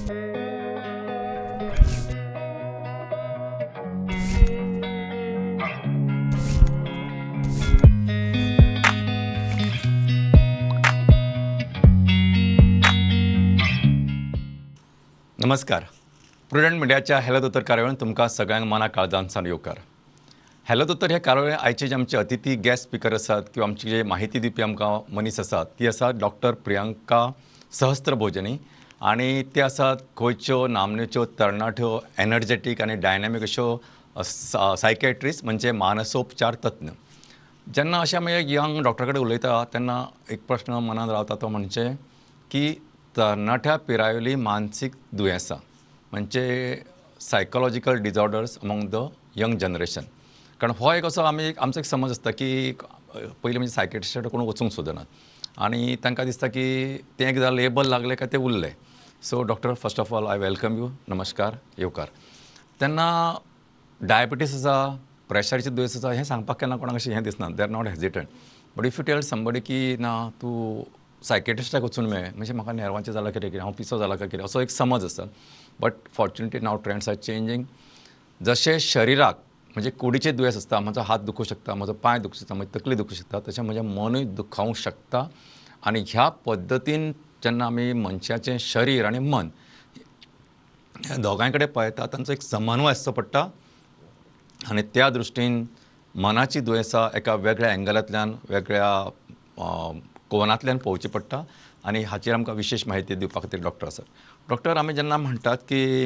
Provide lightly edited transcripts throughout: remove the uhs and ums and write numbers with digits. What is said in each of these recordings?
नमस्कार. प्रुडंट मिडियाच्या हॅलो दोतोर कार्यावळीन तुमकां सगळ्यांक मना काळजांतल्यान येवकार. हॅलो दोतोर ह्या कार्यावळीन आयचे जे आमचे अतिथी गेस्ट स्पिकर आसात किंवा आमची जे माहिती दिवपी आमकां मनीस आसात ती आसा डॉक्टर प्रियंका सहस्त्रभोजनी आनी ते आसात गोंयच्यो नामनेच्यो तरणाट्यो एनर्जेटीक आनी डायनॅमीक अश्यो सायकॅट्रिस्ट म्हणजे मानसोपचार तज्ञ. जेन्ना अशें आमी एक यंग डॉक्टरा कडेन उलयता तेन्ना एक प्रश्न मनांत रावता तो म्हणजे की तरणाट्या पिरायेली मानसीक दुयेंसां म्हणजे psychological disorders among the young generation. कारण हो एक असो आमी आमचो एक समज आसता की पयलीं म्हणजे सायकेट्रिस्टा कडेन कोण वचूंक सोदनात आनी तांकां दिसता की तें एकदां लेबल लागलें काय तें उरलें. So doctor, first of all I welcome you. नमस्कार, येवकार. तेन्ना डायबिटीस आसा, प्रेशराचें दुयेंस आसा हें सांगपाक केन्ना कोणाक अशें हें दिसना, they are not hesitant. But if you tell somebody की ना तूं सायकेट्रिस्टाक वचून मेळ म्हणजे म्हाका नेर्वांचें जालां कितें कितें हांव पिसो जाला काय कितें असो एक समज आसा. But fortunately now trends are changing. जशें शरिराक म्हणजे कुडीचें दुयेंस आसता, म्हजो हात दुखूंक शकता, म्हजो पांय दुखूंक शकता, म्हजी तकली दुखूंक शकता, तशें म्हजें मनूय दुखावंक शकता. आनी ह्या पद्दतीन जेन्ना आमी मनशाचें शरीर आनी मन ह्या दोगांय कडेन पळयता तांचो एक समन्वय आसचो पडटा आनी त्या दृश्टीन मनाची दुयेंसां एका वेगळ्या एंगलांतल्यान वेगळ्या कोनांतल्यान पळोवची पडटा आनी हाचेर आमकां विशेश म्हायती दिवपा खातीर डॉक्टर आसात. डॉक्टर, आमी जेन्ना म्हणटात की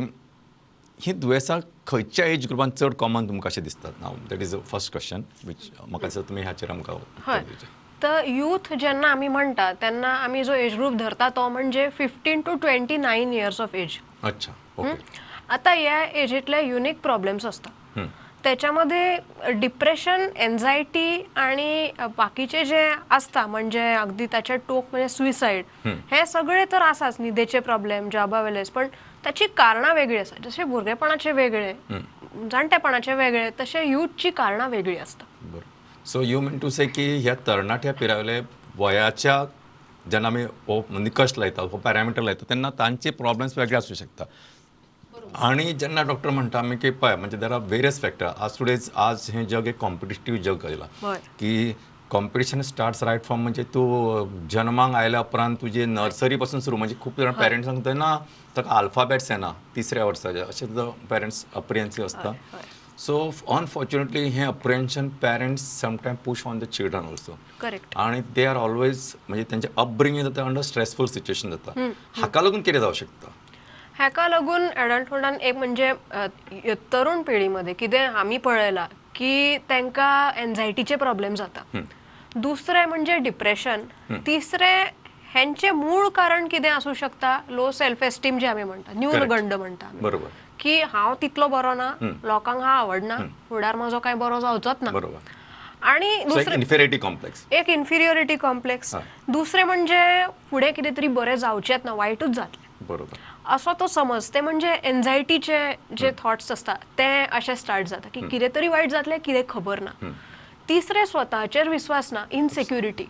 ही दुयेंसां खंयच्या एज ग्रुपान चड कॉमन तुमकां अशें दिसतात? Now that is a first question which म्हाका दिसता तुमी हाचेर आमकां उत्तर दिवचें. तर यूथ जेन्ना आमी म्हणटा तेन्ना आमी जो एज ग्रूप धरता तो म्हणजे 15 to 29 years of age. अच्छा, ओके. आता ह्या एजीतले युनिक प्रॉब्लेम्स असतात. त्याच्यामध्ये डिप्रेशन, एन्झायटी आणि बाकीचे जे असता म्हणजे अगदी त्याचे टोक म्हणजे सुसाईड हे सगळे तर आसाच, न्हिदेचे प्रॉब्लेम, जॉबा वेलेच, पण त्याची कारणां वेगळी आसा. जशे भुरगेपणाचे वेगळे, जाणटेपणाचे वेगळे, तशे यूथची कारणां वेगळी आसता. बरं. So you mean to say की ह्या तरणाट्या पिरायेवयले वयाच्या जेन्ना आमी हो निकश लायता, हो पॅरामिटर लायता तेन्ना तांचे प्रॉब्लेम्स वेगळे आसूं शकता. आणि जेन्ना डॉक्टर म्हणटा आमी की पळय म्हणजे there are various factor. आज टुडेज आज हें जग एक कॉम्पिटिटीव जग आयलां की कॉम्पिटिशन स्टार्ट्स रायट फ्रॉम म्हणजे तूं जन्माक आयल्या उपरांत तुजी नर्सरी पासून सुरू. म्हणजे खूब जाण पेरंट्सांक सांगता ना ताका आल्फाबॅट्स येना तिसऱ्या वर्साचे, अशें सुद्दां पेरंट्स अप्रिहेन्सीव आसता. सो अनफॉर्च्युनेटली हें apprehension parents sometime push on the children also. Correct. आनी they are always म्हणजे तेंचें अपब्रिंगींग जाता अंडर स्ट्रेसफूल सिच्युएशन जाता. हाका लागून कितें जावं शकता? हाका लागून एडल्टहुडान एक म्हणजे तरुण पिढीमध्ये कितें आमी पळयलां की तांकां एन्झायटीचे प्रॉब्लेम जाता, दुसरें म्हणजे डिप्रेशन, तिसरें हेंचें मूळ कारण कितें आसूं शकता लो सेल्फ एस्टीम जे आमी म्हणटा, न्यूनगंड म्हणटा, बरोबर, की हांव तितलो बरो ना, लोकांक हांव आवडना, फुडार म्हजो कांय बरो जावचोच ना. आणि दुसरें इन्फिरियरिटी कॉम्प्लेक्स, एक इन्फिरियरिटी कॉम्प्लेक्स. दुसरें म्हणजे फुडें कितें तरी बरें जावचेंच ना, वायटूच जातलें, बरोबर, असो तो समज. ते म्हणजे एन्झायटीचे जे थॉट्स आसता ते अशे स्टार्ट जाता की कितें तरी वायट जातलें, कितें खबर ना. तिसरें स्वताचेर विस्वास ना, इनसिक्युरिटी.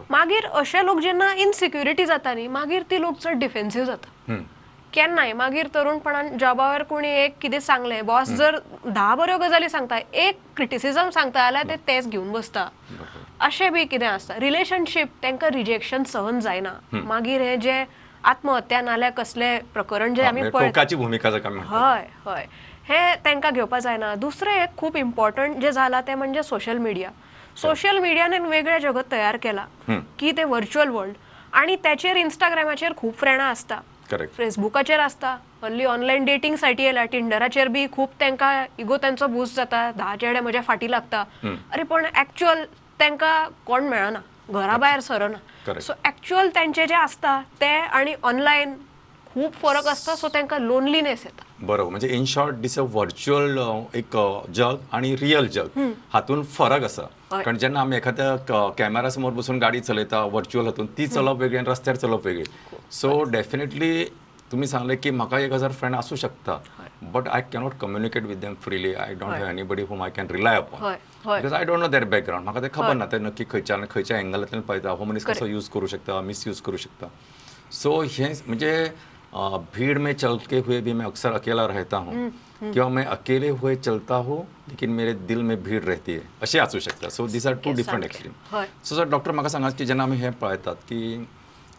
मागीर अशे लोक जेन्ना इनसिक्युरिटी जाता न्ही मागीर ती लोक चड डिफेन्सीव जाता केन्नाय. मागीर तरुणपणान जॉबावर कोणी एक कितें सांगलें, बॉस जर 10 बऱ्यो गजाली सांगता, एक क्रिटिसिजम सांगता जाल्यार ते तेच घेवन बसता, अशें बी कितें आसता. रिलेशनशीप तांकां रिजेक्शन सहन जायना, मागीर हे जे आत्महत्या नाल्यार कसले प्रकरण जे आमी पळयता, भुमिका. हय हय, हे तांकां घेवपा जायना. दुसरें एक खूब इम्पॉर्टंट जें जालां तें म्हणजे सोशल मिडिया. सोशल मिडियान एक वेगळें जगत तयार केलां की तें वर्च्युअल वर्ल्ड, आनी तेचेर इंस्टाग्रामाचेर खूब फ्रेंडां आसता, फेसबुकाचेर आसता, हल्ली ऑनलायन डेटींग सायटी येयल्या, टिंडराचेर बी खूब तांकां इगो तांचो बूस्ट जाता, 10 चेडे म्हज्या फाटी लागता, अरे पण एक्चुअल तांकां कोण मेळना, घरा भायर सरना. सो एक्चुअल तांचे जे आसता ते आनी ऑनलायन खूब फरक आसता. सो तांकां लोनलीनेस येता. बरोबर. म्हणजे in short this a virtual एक जग आणि रियल जग हातून फरक आसा. कारण जेन्ना आमी एखाद्या कॅमेरा समोर बसून गाडी चलयता वर्च्युअल हातून ती चलोवप वेगळी आनी रस्त्यार चलोवप वेगळी. सो डेफिनेटली तुम्ही सांगले की म्हाका 1000 फ्रेंड आसूं शकता, but I cannot communicate with them freely. I don't have anybody whom I can rely upon because I don't know their background. म्हाका ते खबर ना ते नक्की खंयच्या खंयच्या एंगलांतल्यान पळयता, हो मनीस कसो यूज करूं शकता, मिसयूज करूं शकता. सो हें म्हणजे भीड़ में चलते हुए भी मैं अक्सर अकेला रहता हूँ किंवा मैं अकेले हुए चलता हूँ लेकिन मेरे दिल में भीड़ रहती है, अशें आसूं शकता. So these are two different extreme. So sir doctor म्हाका सांगात की जेन्ना आमी हें पळयतात की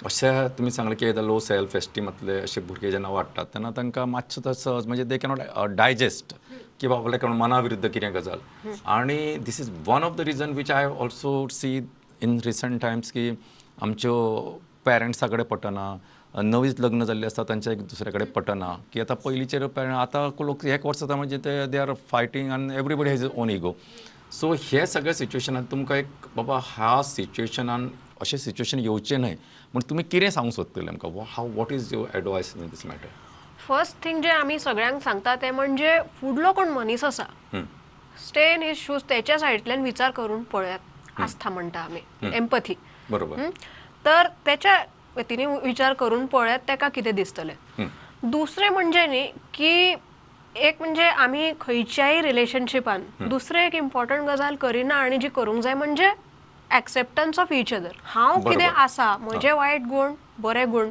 अशें तुमी सांगलें की लो सेल्फ एस्टिमांतले अशे भुरगे जेन्ना वाडटात तेन्ना तांकां मातसो तो सहज म्हणजे they cannot digest की बाबा लायक मना विरुद्ध कितें गजाल. आनी this is one of the reason which I also see in recent times की आमच्यो पेरंट्सा कडेन पटना, नवीच लग्न जाल्ली आसता तांच्या एक दुसऱ्या कडेन पटना की आतां पयलींचे पेरंट आतां लोक एक वर्स जाता म्हणजे ते they are fighting आनी everybody has own ego. So हे सगळे सिच्युएशनान तुमकां एक बाबा ह्या सिच्युएशनान अशें सिच्युएशन येवचें न्हय म्हण तुमी कितें सांगूंक सोदतले आमकां? How what is your advice in this matter? First thing जे आमी सगळ्यांक सांगता तें म्हणजे फुडलो कोण मनीस आसा स्टे इन his shoes, तेच्या सायडींतल्यान विचार करून पळयात आसता म्हणटा आमी, एम्पथी. बरोबर. तर तेच्या वतीने विचार करून पळयात तेका कितें दिसतलें. दुसरें म्हणजे न्ही की एक म्हणजे आमी खंयच्याय रिलेशनशिपान दुसरें एक इम्पॉर्टंट गजाल करिना आनी जी करूंक जाय म्हणजे एक्सेप्टन्स ऑफ इच अदर. हांव कितें आसा, म्हजे वायट गूण बरे गूण,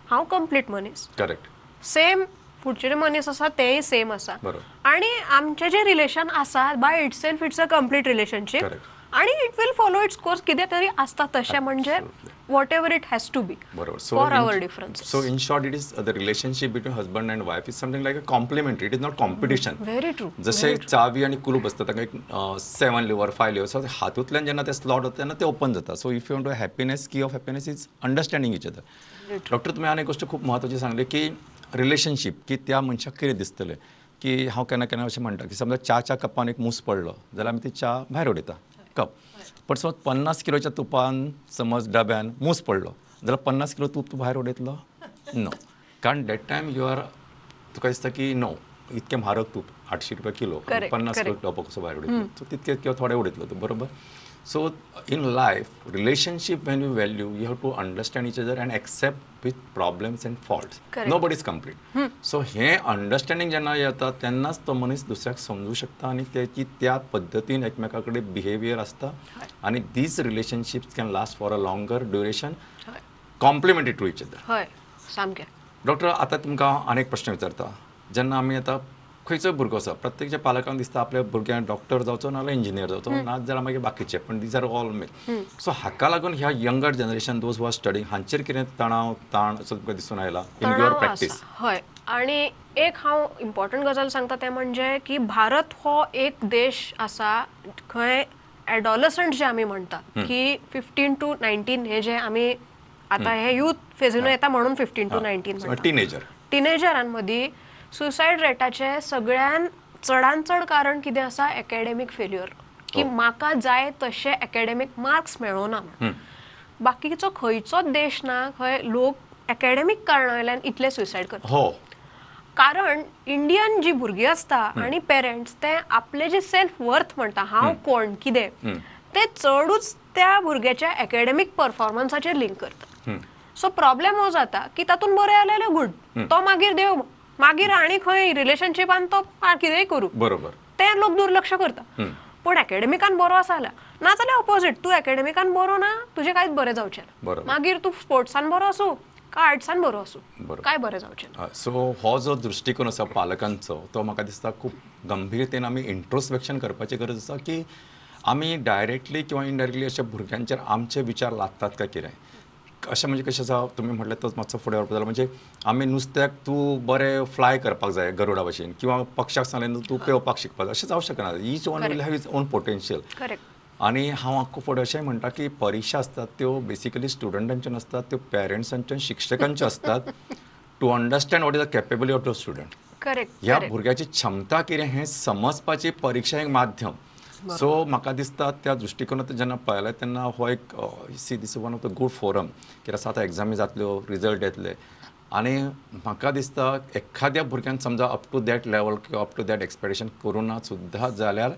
हांव कंप्लीट मनीस, करेक्ट, सेम फुडचे मनीस आसा तेय सेम आसा आनी आमचें जें रिलेशन आसा by itself it's a complete relationship आनी it will follow its course. कितें तरी आसता तशें म्हणजे whatever it has to be for our difference. So in short it is the relationship between husband and wife is something like a complementary, it is not competition. Very true. जशें चावी आनी कुलूप आसता तांकां एक 7 लिवर 5 लिवर, सो हातूंतल्यान जेन्ना ते स्लॉट जाता तेन्ना ते ओपन जाता. So if you want to happiness, key of happiness is understanding each other. Doctor तुमी आनी एक गोश्ट खूब म्हत्वाची सांगली की रिलेशनशीप की त्या मनशाक कितें दिसतलें की हांव केन्ना केन्ना अशें म्हणटा की समजा च्याच्या कपान एक मूस पडलो जाल्यार आमी ती च्या भायर उडयता कप, पण समज 50 किलोच्या तुपान समज डब्यान मूस पडलो जाल्यार 50 किलो तूप तूं भायर उडयतलो? नो, कारण that time you are तुका दिसता की नो इतकें म्हारग तूप 800 रुपया किलो, 50 किलो डबो कसो भायर उडयतलो? सो तितकें किंवा थोडें उडयतलो तूं, बरोबर. So in life relationship when you value you have to understand each other and accept with problems and faults. Nobody is complete. So हें अंडरस्टँडींग जेन्ना येता तेन्नाच तो मनीस दुसऱ्याक समजूं शकता आनी तेची त्या पद्दतीन एकमेका कडेन बिहेवियर आसता आनी these relationships can last for a longer duration, complementary to each other. हय, सामकें. डॉक्टर आतां तुमकां आनी एक प्रश्न विचारता. जेन्ना आमी आतां खंयचोय भुरगो आसा प्रत्येकच्या पालकांक दिसता आपल्या भुरग्यांक डॉक्टर जावचो ना जाल्यार इंजिनियर जावचो ना जाल्यार मागीर बाकीचे, पण these are all male. So हाका लागून ह्या younger generation those who are studying हांचेर कितें तणाव ताण असो तुमकां दिसून आयला इन your practice? हय, आनी एक हांव इम्पॉर्टंट गजाल सांगता तें म्हणजे की भारत हो एक देश आसा खंय एडोलसंट जे आमी म्हणटा की 15 to 19 हे जे आमी आतां हे यूथ फेजीन येता म्हणून 15 to 19 म्हणटा, टिनेजर, टिनेजरां मदीं सुसायड रेटाचें सगळ्यान चडान चड कारण कितें आसा? एकेडमीक फेल्युअर, की म्हाका जाय तशे एकेडमीक मार्क्स मेळोना. बाकीचो खंयचोच देश ना खंय लोक एकेडमीक कारणा वयल्यान इतले सुसायड करता. कारण इंडियन जी भुरगीं आसता आनी पेरंट्स ते आपले जे सेल्फ वर्थ म्हणटा, हांव कोण कितें, ते चडूच त्या भुरग्याच्या एकेडमीक परफॉर्मन्साचेर लिंक करता. सो प्रॉब्लेम हो जाता की तातूंत बरें आलें जाल्यार गूड, तो मागीर देव, मागीर आनी खंय रिलेशनशिपान तो कितेंय करूं, बरोबर, ते लोक दुर्लक्ष करता. पूण एकेडमिकान बरो आसा जाल्यार, ना जाल्यार ऑपोजीट, तूं एकेडमिकान बरो ना तुजें कांयच बरें जावचें ना, मागीर तूं स्पोर्ट्सान बरो आसूं काय आर्ट्सान बरो आसूं काय बरें जावचें ना. सो हो जो दृश्टिकोन आसा पालकांचो तो म्हाका दिसता खूब गंभीरतेन आमी इंट्रोस्पेक्शन करपाची गरज आसा की आमी डायरेक्टली किंवा इनडायरेक्टली अशा भुरग्यांचेर आमचे विचार लागतात काय कितें. अशें म्हणजे कशें आसा तुमी म्हटलें तोच मातसो फुडें व्हरपा जाल्यार म्हणजे आमी नुस्त्याक तूं बरें फ्लाय करपाक जाय गरुडा भशेन किंवा पक्षाक सांगलें तूं पेंवपाक शिकपाक जाय, अशें जावं शकना. Each one will have his own potential. आनी हांव आख्खो फुडें अशें म्हणटा की परिक्षा आसतात त्यो बेसिकली स्टुडंटांच्यो नासतात, त्यो पेरंट्सांच्यो शिक्षकांच्यो आसतात to understand what is the capability of the student. Correct. ह्या भुरग्याची क्षमता कितें हें समजपाची परिक्षा एक माध्यम. सो म्हाका दिसता त्या दृश्टिकोनांत जेन्ना पळयलें तेन्ना हो एक see this one of the good forum कित्याक आतां एग्जामी जातल्यो, रिजल्ट येतले आनी म्हाका दिसता एखाद्या भुरग्यान समजा अप टू that level किंवा अप टू that expectation करूं ना सुद्दां जाल्यार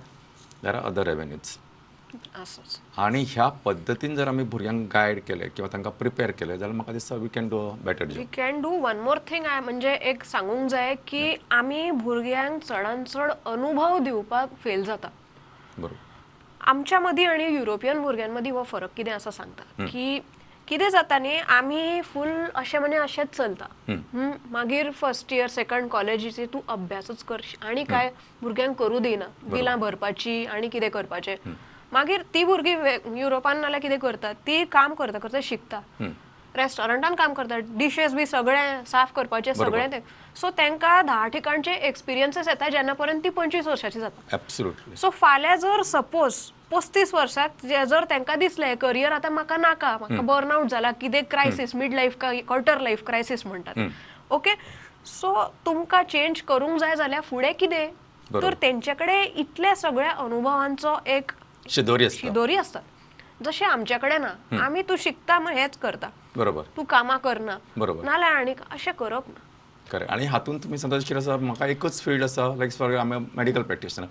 there are other avenues. आनी ह्या पद्दतीन जर आमी भुरग्यांक गायड केले किंवा तांकां प्रिपेर केले जाल्यार म्हाका दिसता we can do a better job. We can do one more thing. म्हणजे एक सांगूंक जाय की आमी भुरग्यांक चडान चड अनुभव दिवपाक फेल जाता. बरोबर. आमच्या मदीं आनी युरोपियन भुरग्यां मदीं हो फरक कितें आसा सांगता की कितें जाता न्ही, आमी फूल अशें म्हणजे अशेंच चलता. मागीर फर्स्ट इयर सेकंड कॉलेजीचे तूं अभ्यासूच कर आनी काय भुरग्यांक करूं दिना, बिलां भरपाची आनी कितें करपाचें. मागीर ती भुरगीं युरोपान नाल्यार कितें करतात, ती काम करता करता शिकता, रेस्टॉरंटान काम करता, डिशेस बी सगळें साफ करपाचें सगळें ते. सो तांकां 10 ठिकाणचे एक्सपिरियन्सीस येता जेन्ना पर्यंत ती 25 वर्साची जाता. एब्सोल्युटली. सो फाल्यां जर सपोज 35 वर्साक जर तांकां दिसलें करियर आतां म्हाका नाका, म्हाका बर्नआउट जाला, कितें क्रायसीस, मिड लायफ काय क्वॉर्टर लायफ क्रायसीस म्हणटात, ओके, सो तुमकां चेंज करूंक जाय जाल्यार फुडें कितें, तर तेंचे कडेन इतल्या सगळ्या अनुभवांचो एक शिदोरी आसता, जशें आमचे कडेन ना. आमी तूं शिकता मग हेच करता, बरोबर, तूं कामां करना, बरोबर, नाल्यार आनी अशें करप ना. करेक्ट. आनी हातूंत तुमी समजा कितें आसा, म्हाका एकूच फिल्ड आसा, लायक फॉर आमी मेडिकल प्रॅक्टिशनर,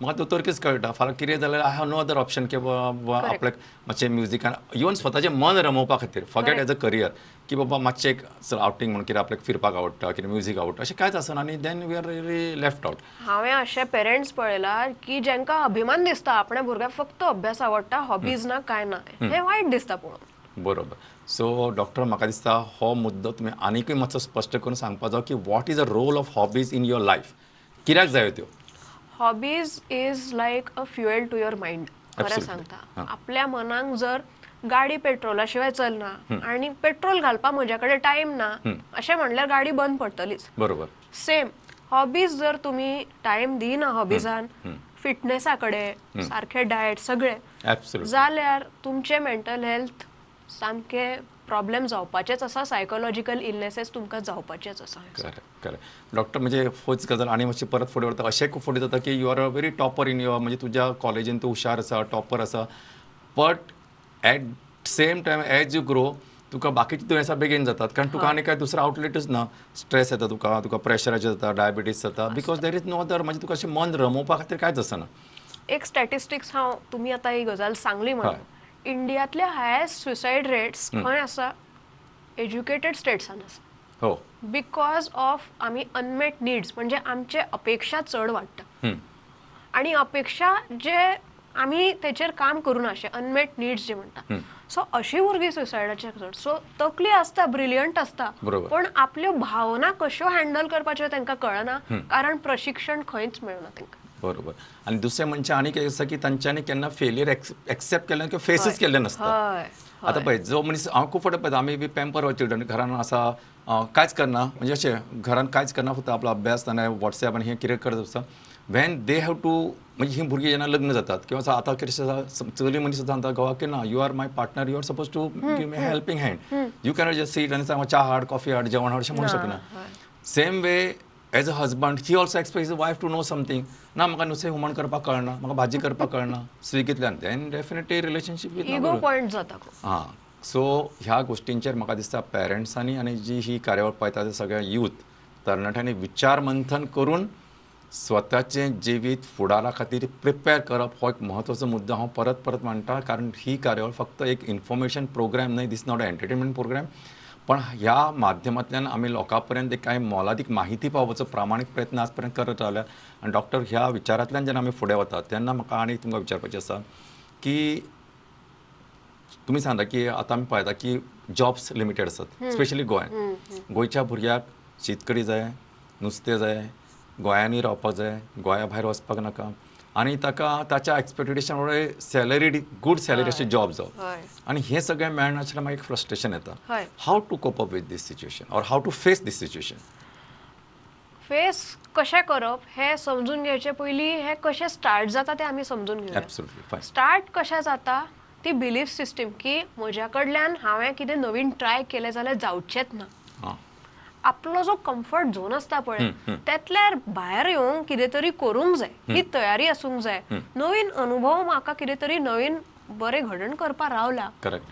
म्हाका दोतोरकीच कळटा, फाल्यां कितें जाल्यार I have no other option की बाबा आपल्याक मातशें म्युजिकान इवन स्वताचें मन रमोवपा खातीर, फॉरगेट एज अ करियर, की बाबा मातशें एक आवटींग म्हणून कितें आपल्याक फिरपाक आवडटा, कितें म्युजीक आवडटा, अशें कांयच आसना आनी then we are really left out. हांवें अशे पेरंट्स पळयला की जांकां अभिमान दिसता आपल्या भुरग्याक फक्त अभ्यास आवडटा, हॉबीज ना काय ना, हें वायट दिसता पळोवन. बरोबर. सो डॉक्टर म्हाका दिसता हो मुद्दो तुमी आनीकूय मातसो स्पश्ट करून सांगपा जाय की what is a role of hobbies in your life, कित्याक जायो त्यो? Hobbies is like a fuel to your mind. खरें सांगता, आपल्या मनाक जर गाडी पेट्रोला शिवाय चलना आनी पेट्रोल घालपाक म्हज्या कडेन टायम ना अशें म्हणल्यार गाडी बंद पडटलीच. बरोबर. सेम हॉबीज जर तुमी टायम दिना हॉबीजान, फिटनेसा कडेन, सारकें डायट सगळें, जाल्यार तुमचें मेंटल हेल्थ सामकें प्रॉब्लेम जावपाचेच आसा, सायकोलॉजिकल इलनेसेस तुमकां जावपाचेच आसा. Correct correct. डॉक्टर म्हणजे होच गजाल आनी मातशी परत फुडें व्हरता, अशें खूब फुडें जाता की you are a very topper in your, म्हणजे तुज्या कॉलेजीन तूं हुशार आसा, टॉपर आसा, but at same time as you grow तुका बाकीची दुयेंसां बेगीन जातात, कारण तुका आनी काय दुसरो आउटलेटच ना, स्ट्रेस येता तुका, तुका प्रेशराचें जाता, डायबिटीज जाता, because there is no other, म्हणजे तुका अशें मन रमोवपा खातीर कांयच आसना. एक स्टॅटिस्टिक्स हांव, तुमी आतां ही गजाल सांगली म्हणून, इंडियांतले हायस्ट सुसायड रेट्स खंय आसा? एज्युकेटेड स्टेट्सान आसा. हो. Because of आमी अनमेट निड्स, म्हणजे आमचे अपेक्षा चड वाडटा आनी अपेक्षा जे आमी तेचेर काम करूं अशें अनमेट निड्स जे म्हणटा, सो अशी भुरगीं सुसायडाचेर चड. सो तकली आसता, ब्रिलियंट आसता, पण आपल्यो भावना कश्यो हँडल करपाच्यो तांकां कळना, कारण प्रशिक्षण खंयच मेळना तांकां. बरोबर. आनी दुसरें म्हणजे आनीक एक आसा की तांच्यांनी केन्ना फेलियर एक्सेप्ट केलें किंवा फेसूच केल्लें नासता. आतां पळय जो मनीस, हांव खूब फावटी पळयता, आमी बी पॅम्पर our children, घरान आसा कांयच करना, म्हणजे अशें घरान कांयच करना, फक्त आपलो अभ्यास नाल्यार वॉट्सॅप आनी हें कितें करत आसता. When they have to, म्हणजे ही भुरगीं जेन्ना लग्न जातात किंवा आतां कितें आसा, चली मनीस सुद्दां सांगता घोवाक की ना, you are my partner, you are suppose to give me helping hand, you cannot just sit आनी सांग च्या हाड, कॉफी हाड, जेवण हाड अशें म्हणूंक शकना. Same way as a husband, he also expects his wife to know something. ना म्हाका नुस्तें हुमण करपाक कळना, म्हाका भाजी करपाक कळना, स्विगींतल्यान, then definitely relationship with ego point जाता. हां. सो ह्या गोश्टींचेर म्हाका दिसता पेरंट्सांनी आनी जी ही कार्यावळ पळयता ते सगळ्या यूथ तरणाट्यांनी विचार मंथन करून स्वताचें जिवीत फुडारा खातीर प्रिपेर करप हो एक म्हत्वाचो मुद्दो हांव परत परत मांडटा, कारण ही कार्यावळ फक्त एक इन्फॉर्मेशन प्रोग्राम न्हय, this not a entertainment program, पण ह्या माध्यमांतल्यान आमी लोकां पर्यंत एक कांय मोलादीक माहिती पावोवपाचो प्रामाणीक प्रयत्न आज पर्यंत करत रावल्या. आनी डॉक्टर ह्या विचारांतल्यान जेन्ना आमी फुडें वतात तेन्ना म्हाका आनी तुमकां विचारपाचें आसा की तुमी सांगता की आतां आमी पळयता की जॉब्स लिमिटेड आसात, स्पेशली गोंयांत. गोंयच्या भुरग्याक शेतकरी जाय, नुस्तें जाय, गोंयांनी रावपाक जाय, गोंया भायर वचपाक नाका, आनी ताका ताच्या एक्सपेक्टेशन प्रमाणे सॅलरी, गूड सॅलरी अशें जॉब जावप, आनी हें सगळें मेळनासल्यार मागीर फ्रस्ट्रेशन येता. How to cope up with this situation or how to face this situation? Face कशें करप हें समजून घेवचे पयलीं हें कशें स्टार्ट जाता तें आमी समजून घेवया. एब्सोल्युटली. स्टार्ट कशें जाता ती बिलीफ सिस्टीम की म्हज्या कडल्यान हांवें कितें नवीन ट्राय केलें जाल्यार जावचेंच ना. आपलो जो कम्फर्ट झोन आसता पळय तेतल्यार भायर येवंक कितें तरी करूंक जाय, ही तयारी आसूंक जाय. नवीन अनुभव म्हाका कितें तरी नवीन बरें घडण करपाक रावला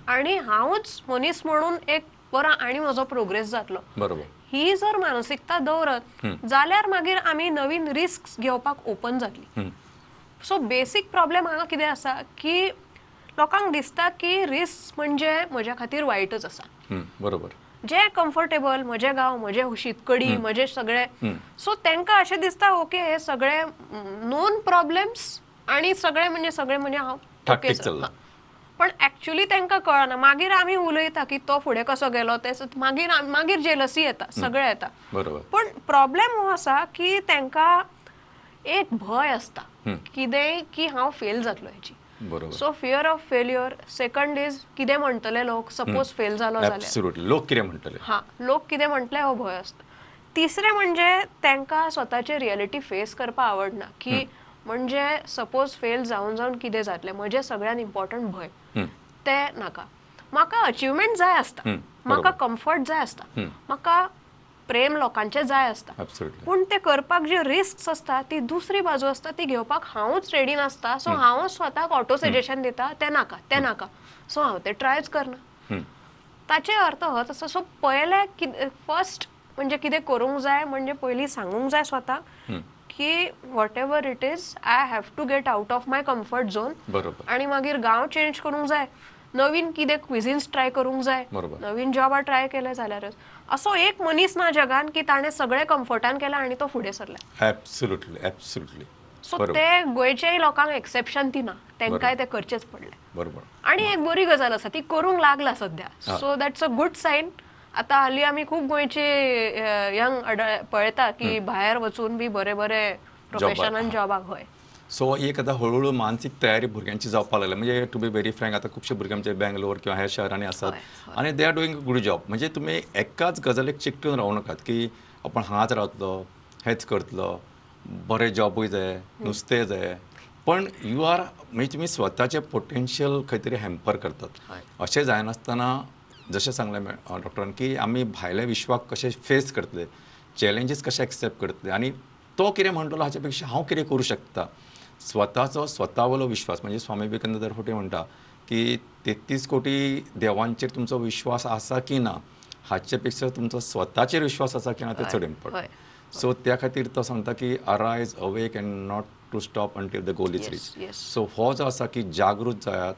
आनी हांवूच मनीस म्हणून एक बरो आनी म्हजो प्रोग्रेस जातलो. बरोबर. ही जर मानसिकता दवरत जाल्यार मागीर आमी नवीन रिस्क घेवपाक ओपन जातली. सो बेसीक प्रॉब्लेम हांगा कितें आसा की लोकांक दिसता की रिस्क म्हणजे म्हज्या खातीर वायटच आसा. बरोबर. जे कम्फर्टेबल म्हजे गांव, म्हजे शीतकडी, म्हजे सगळे, सो तांकां अशें दिसता ओके हे सगळे नोन प्रॉब्लेम्स आनी सगळे म्हणजे सगळे म्हणजे हांव ओके. पण ऍक्च्युली तांकां कळना. मागीर आमी उलयता की तो फुडें कसो गेलो ते, मागीर मागीर जेलसी येता, सगळें येता. बरोबर. पण प्रॉब्लेम हो आसा की तांकां एक भंय आसता कितेंय की हांव फेल जातलो हेची. बरोबर. So fear of failure. Second is कितें म्हणटले लोक, सपोज फेल जालो जाल्यार लोक कितें म्हणटले, हां लोक कितें म्हणटले हो भंय आसता. तिसरें म्हणजे तांकां स्वताचे रियलिटी फेस करपाक आवडना की म्हणजे सपोज फेल जावन जावन कितें जातलें, म्हजें सगळ्यान इम्पॉर्टंट भंय तें नाका. म्हाका अचिवमेंट जाय आसता, म्हाका कम्फर्ट जाय आसता, म्हाका प्रेम लोकांचें जाय आसता, पूण ते करपाक जे रिस्क आसता ती दुसरी बाजू आसता ती घेवपाक हांवूच रेडी नासता. सो हांवूच स्वताक ऑटो सजेशन दिता तें नाका तें नाका, सो हांव तें ट्रायच करना. ताचे अर्थ होच आसा. सो पयलें कितें फर्स्ट म्हणजे कितें करूंक जाय म्हणजे पयलीं सांगूंक जाय स्वताक की whatever it is I have to get out of my comfort zone. आनी मागीर गांव चेंज करूंक जाय, नवीन कितें क्विझिन्स ट्राय करूंक जाय, नवीन जॉबा ट्राय केले जाल्यारच. असो एक मनीस ना जगान की ताणें सगळें कम्फर्टान केलां आनी तो फुडें सरला. Absolutely absolutely. सो ते गोंयच्याय लोकांक एक्सेप्शन ती ना, तांकांय तें करचेंच पडलें. बरोबर. आनी एक बरी गजाल आसा ती करूंक लागला सद्या, so that's a good sign. आतां हालीं आमी खूब गोंयचे यंग अडल्ट पळयता की भायर वचून बी बरे बरे प्रोफेशनान जॉबाक. हय. सो एक आतां हळूहळू मानसीक तयारी भुरग्यांची जावपाक लागल्या. म्हणजे टू बी व्हेरी फ्रँक, आतां खुबशे भुरगे आमचे बेंगलोर किंवा हेर शहरांनी आसात आनी they are doing a good job. म्हणजे तुमी एकाच गजालीक चिकटून रावूं नाकात की आपण हांगाच रावतलो, हेंच करतलो, बरें जॉबूय जाय, नुस्तें जाय, पण you are म्हणजे तुमी स्वताचें पोटेन्शियल खंय तरी हॅम्पर करतात. अशें जायनासतना जशें सांगलें डॉक्टरान की आमी भायल्या विश्वाक कशें फेस करतले, चॅलेंजीस कशें एक्सेप्ट करतले आनी तो कितें म्हणटलो हाचे पेक्षा हांव कितें करूं शकता, स्वताचो स्वता वयलो विश्वास. म्हणजे स्वामी विवेकानंद दर फावटी म्हणटा की 33 कोटी देवांचेर तुमचो विश्वास आसा की ना हाचे पेक्षा तुमचो स्वताचेर विश्वास आसा की ना तें चड इम्पॉर्टंट. सो त्या खातीर तो सांगता की arise, awake and not to stop until the goal is reach. So हो जो आसा की जागृत जायात,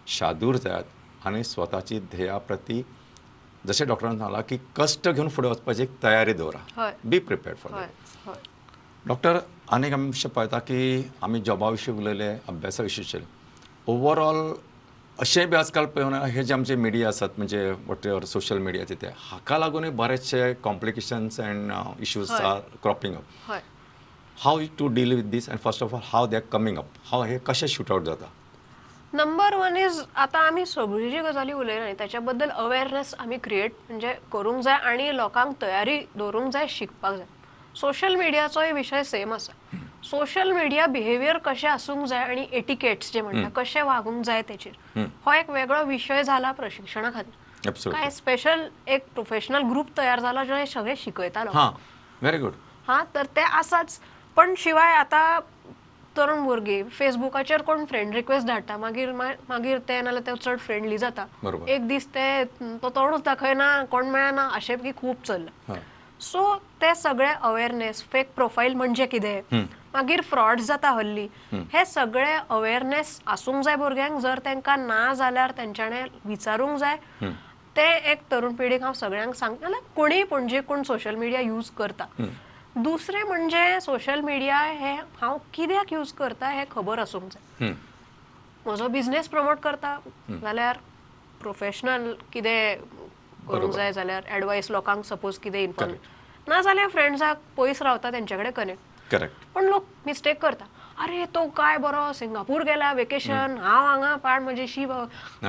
शादूर जायात आनी स्वताची ध्येया प्रती जशें डॉक्टरान सांगलां की कश्ट घेवन फुडें वचपाची एक तयारी दवरा, be prepared for that. Doctor, आनीक आमी अशें पळयता की आमी जॉबा विशीं उलयले, अभ्यासा विशीं उलयले, ओवरऑल अशें बी आजकाल पळोवन हे जे आमचे मिडिया आसात म्हणजे what ever social मिडियाचे ते हाका लागूनय बरेचशे complications and issues are cropping up. How to deal with this and first of all how they are coming up, how हे कशें शूट आवट जाता? नंबर वन is आतां आमी सगळी जी गजाली उलयला न्ही ताच्या बद्दल अवेरनेस आमी क्रिएट म्हणजे करूंक जाय आनी लोकांक तयारी दवरूंक जाय, शिकपाक जाय. सोशल मिडियाचोय विशय सेम आसा. सोशल मिडिया बिहेवियर कशें आसूंक जाय आनी एटिकेट्स जे म्हणटा कशें वागूंक जाय तेचेर हो एक वेगळो विशय जाला प्रशिक्षणा खातीर. कांय स्पेशल एक प्रोफेशनल ग्रूप तयार जाला जो हे सगळें शिकयता लोकांक. Very good. हां, तर ते आसाच. पण शिवाय आतां तरुण भुरगीं फेसबुकाचेर कोण फ्रेंड रिक्वेस्ट धाडटा, मागीर मागीर ते नाल्यार ते चड फ्रेंडली जाता, एक दीस ते तो तोंडूच दाखयना, कोण मेळना, अशें बी खूब चल्लां. सो ते सगळे अवेरनेस, फेक प्रोफायल म्हणजे कितें, मागीर फ्रॉड जाता हल्ली, हे सगळे अवेरनेस आसूंक जाय भुरग्यांक. जर तांकां ना जाल्यार तेंच्यांनी विचारूंक जाय. ते एक तरुण पिढीक हांव सगळ्यांक सांगता, नाल्यार कोणीय पणजे कोण सोशल मिडिया यूज करता. दुसरें म्हणजे सोशल मिडिया हे हांव कित्याक यूज करता हें खबर आसूंक जाय. म्हजो बिजनेस प्रमोट करता जाल्यार प्रोफेशनल कितें करूंक जाय जाल्यार एडवायस लोकांक सपोज कितें इन्फॉर्मेशन ना जाल्यार फ्रेंड्साक पयस रावता तेंचे कडेन कनेक्ट. करेक्ट. पण लोक मिस्टेक करता, अरे तो काय बरो सिंगापूर गेला वेकेशन, हांव हांगा पाड म्हजी शी.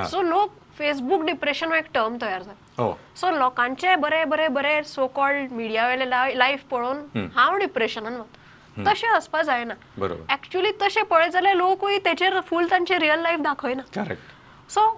सो लोक फेसबूक डिप्रेशन हो एक टर्म तयार जाला. सो लोकांचे बरे बरे बरे सो कॉल्ड मिडिया वयले लायफ पळोवन हांव डिप्रेशनान वता, तशें आसपा जायना. एक्चुअली तशें पळयत जाल्यार लोकूय तेचेर फूल तांचे रियल लायफ दाखयना. सो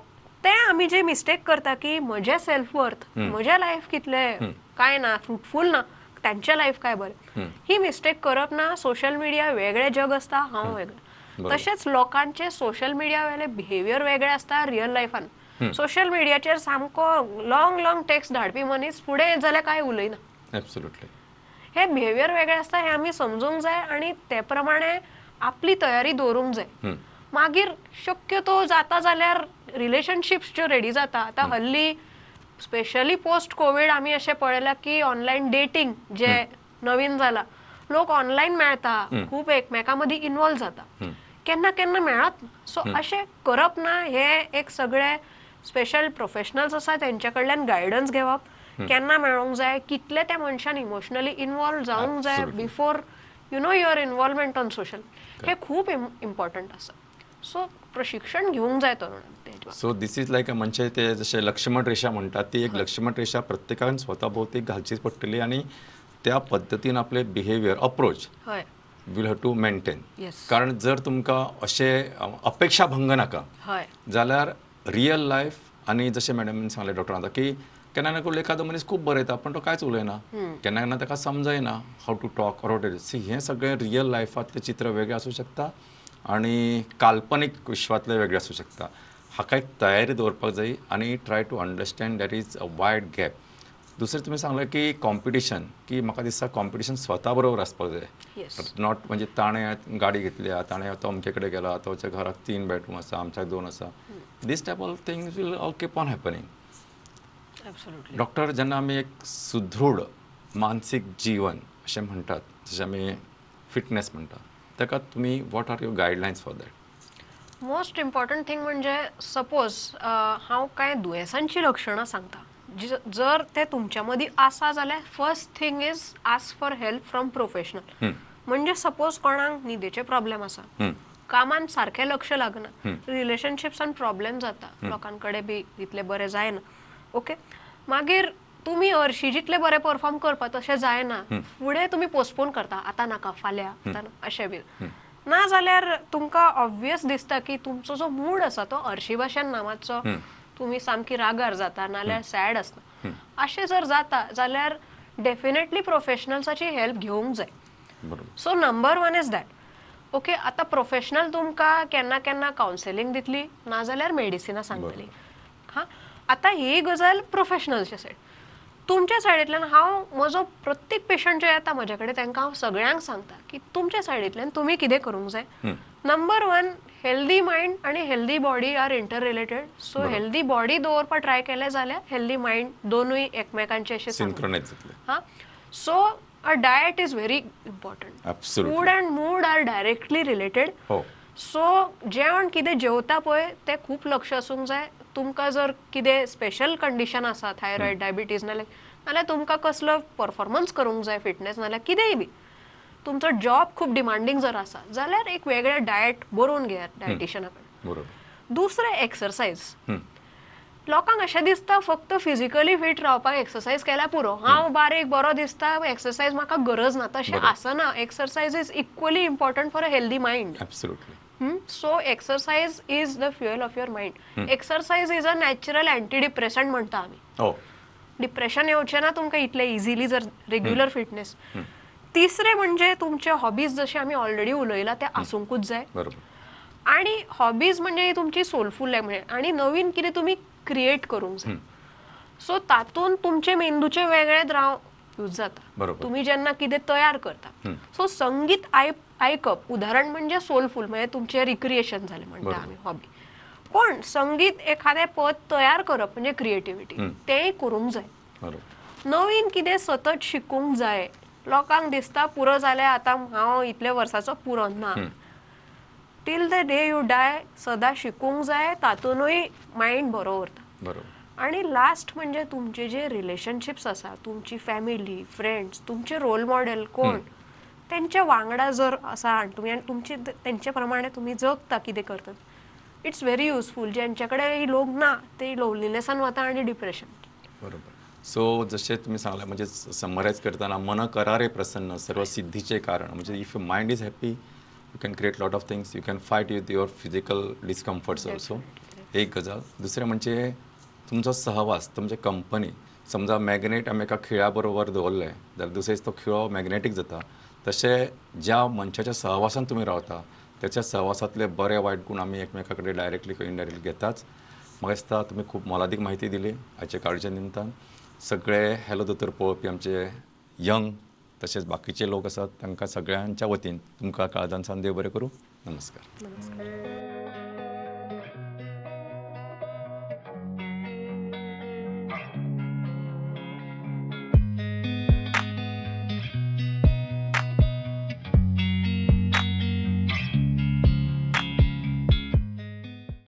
ते आमी जे मिस्टेक करता की म्हजें सेल्फ वर्थ, म्हजें लायफ कितलें काय ना, फ्रुटफूल ना, तांचें लायफ काय बरें, ही मिस्टेक करप ना. सोशल मिडिया वेगळें जग आसता, हांव वेगळें. तशेंच लोकांचे सोशल मिडिया वेले बिहेवियर वेगळें आसता रियल लायफान. सोशल मिडियाचेर सामको लॉंग लॉंग टेक्स्ट धाडपी मनीस फुडें जाल्यार काय उलयना. एब्सोल्युटली. हे बिहेवियर वेगळें आसता हें आमी समजूंक जाय आनी ते प्रमाणे आपली तयारी दवरूंक जाय. मागीर शक्यतो जाता जाल्यार रिलेशनशिप्स ज्यो रेडी जाता आतां हल्ली स्पेशली पोस्ट कोवीड आमी अशें पळयलां की ऑनलायन डेटींग जे नवीन जाला, लोक ऑनलायन मेळटा, खूब एकमेकां मदीं इनवॉल्व जाता. केन्ना केन्ना मेळत. सो अशें करप ना, हे एक सगळे स्पेशल प्रोफेशनल्स आसा तेंच्या कडल्यान गायडन्स घेवप, केन्ना मेळोंक जाय, कितले त्या मनशान इमोशनली इनवॉल्व जावंक जाय before you know your involvement on social, हे खूब इम्पॉर्टंट आसा. सो प्रशिक्षण घेवंक जाय तरुणांक. सो this is लायक म्हणजे ते जशें लक्ष्मण रेशा म्हणटात ती एक लक्ष्मण रेशा प्रत्येकान स्वता भोवती घालचीच पडटली आनी त्या पद्दतीन आपले behaviour approach will have to maintain. कारण जर तुमकां अशें अपेक्षा भंग नाका जाल्यार रियल लायफ आनी जशें मॅडमीन सांगलें डॉक्टरान आतां की केन्ना केन्ना एखादो मनीस खूब बरयता पण तो कांयच उलयना, केन्ना केन्ना ताका समजना how to talk or what is. See हें सगळें रियल लायफांतलें चित्र वेगळें आसूं शकता आनी काल्पनीक विश्वांतलें वेगळें आसूं शकता. हाका एक तयारी दवरपाक जाय आनी try to understand that is a wide gap. दुसरें तुमी सांगलें की कॉम्पिटिशन, की म्हाका दिसता कॉम्पिटिशन स्वता बरोबर आसपाक जाय, not म्हणजे ताणें गाडी घेतल्या, ताणें तो अमके कडेन गेला, ताच्या घराक 3 बेडरूम आसा, आमच्याक 2 आसा. This type of things will all keep on happening. Doctor, जेन्ना आमी एक सुदृढ मानसीक जीवन अशें म्हणटात, जशें आमी फिटनेस म्हणटात, ताका तुमी what are your guidelines for that? Most important thing म्हणजे सपोज हांव कांय दुयेंसांची लक्षणां सांगता, जर ते तुमच्या मदीं आसा जाल्यार first thing is ask for help from professional. म्हणजे सपोज कोणाक न्हिदेचे प्रॉब्लेम आसा, कामान सारकें लक्ष लागना, रिलेशनशिप्सान प्रॉब्लेम जाता, लोकां कडेन बी तितलें बरें जायना, ओके, मागीर तुमी हरशीं जितलें बरें परफॉर्म करपा तशें जायना, फुडें तुमी पोस्टपोन करता, आतां नाका फाल्यां, आतां अशें बी ना जाल्यार तुमकां ऑब्वियस दिसता की तुमचो जो मूड आसा तो हरशीं भाशेन ना, मातसो तुमी सामकी रागार जाता नाल्यार सॅड आसता, अशें जर जाता जाल्यार डेफिनेटली प्रोफेशनल्साची हेल्प घेवंक जाय. So number 1 is that. Okay, आतां प्रोफेशनल तुमकां केन्ना केन्ना कावन्सिलींग दितली, नाजाल्यार मेडिसिनां सांगतली. हां, आतां ही गजाल प्रोफेशनलच्या सायड. तुमच्या सायडींतल्यान हांव म्हजो प्रत्येक पेशंट जे येता म्हज्या कडेन तांकां हांव सगळ्यांक सांगता की तुमच्या सायडींतल्यान तुमी कितें करूंक जाय. नंबर 1, हेल्दी मायंड आनी healthy body are inter related. So healthy body दवरपाक ट्राय केलें जाल्यार हेल्दी मायंड दोनूय एकमेकांचे अशें सिंक्रोनायज जातले. हां, so a diet is very important. Food and mood are directly related. So जेवण कितें जेवता पळय तें खूब लक्ष आसूंक जाय. तुमकां जर कितें स्पेशल कंडिशन आसा, थायरॉयड, डायबिटीज, नाल्यार तुमकां कसलो परफॉर्मन्स करूंक जाय, फिटनेस, नाल्यार कितेंय बी तुमचो जॉब खूब डिमांडींग जर आसा जाल्यार एक वेगळें डायट बरोवन घेयात डायटिशियना कडेन. दुसरें एक्सरसायज. लोकांक अशें दिसता फक्त फिजिकली फिट रावपाक एक्सरसायज केल्यार पुरो, हांव बारीक बरो दिसता, एक्सरसायज म्हाका गरज ना, तशें आसना. Exercise is equally important for a healthy mind. Absolutely. So exercise is the fuel of your mind. Exercise is a natural anti depressant म्हणटा आमी. डिप्रेशन येवचें ना तुमकां इतलें इजिली जर रेग्युलर फिटनेस. तिसरें म्हणजे तुमचे हॉबीज, जशें आमी ऑलरेडी उलयला ते आसूंकूच जाय. आनी हॉबीज म्हणजे तुमची सोलफूल म्हणजे आनी नवीन कितें तुमी क्रिएट करूंक जाय. सो तातूंत तुमचे मेंदूचे वेगळे द्राव यूज जाता तुमी जेन्ना कितें तयार करता. सो संगीत आयकप उदाहरण म्हणजे सोलफूल, म्हणजे तुमचें रिक्रिएशन जालें म्हणटा आमी हॉबी. पण संगीत एखादें पद तयार करप म्हणजे क्रिएटिविटी, तेंय करूंक जाय. नवीन कितें सतत शिकूंक जाय. लोकांक दिसता पुरो जालें आतां हांव इतले वर्साचो पुरो ना. Till the day you die सदां शिकूंक जाय, तातूंतय मायंड बरो उरता. आनी लास्ट म्हणजे तुमचे जे रिलेशनशिप्स आसा, तुमची फॅमिली, फ्रेंड्स, तुमचे रोल मॉडेल कोण, तेंच्या वांगडा जर आसा आनी तुमी आनी तुमचे तेंचे प्रमाणे तुमी जगता कितें करतात, it's very useful. ज्यांच्या कडेन लोक ना ते लोनलीनेसान वता आनी डिप्रेशन. बरोबर. सो जशें तुमी सांगलें म्हणजे समरायज करतना मन करारे प्रसन्न सर्व सिद्धीचें कारण, म्हणजे if your mind is happy you can create lot of things, you can fight with your physical discomforts also. एक गजाल. दुसरें म्हणजे तुमचो सहवास, तुमचे कंपनी, समजा मॅग्नेट आमी एका खिळ्या बरोबर दवरलें जाल्यार दुसरे दीस तो खिळो मॅग्नेटीक जाता. तशें ज्या मनशाच्या सहवासान तुमी रावता त्याच्या सहवासांतले बरे वायट गूण आमी एकमेका कडेन डायरेक्टली किंवा इनडायरेक्टली घेताच. म्हाका दिसता तुमी खूब मोलादीक म्हायती दिली आयच्या काळच्या निमतान. सगळे हॅलो दोतोर पळोवपी आमचे यंग तशेंच बाकीचे लोक आसात तांकां सगळ्यांच्या वतीन तुमकां काळजान सावन देव बरें करूं. नमस्कार. नमस्कार.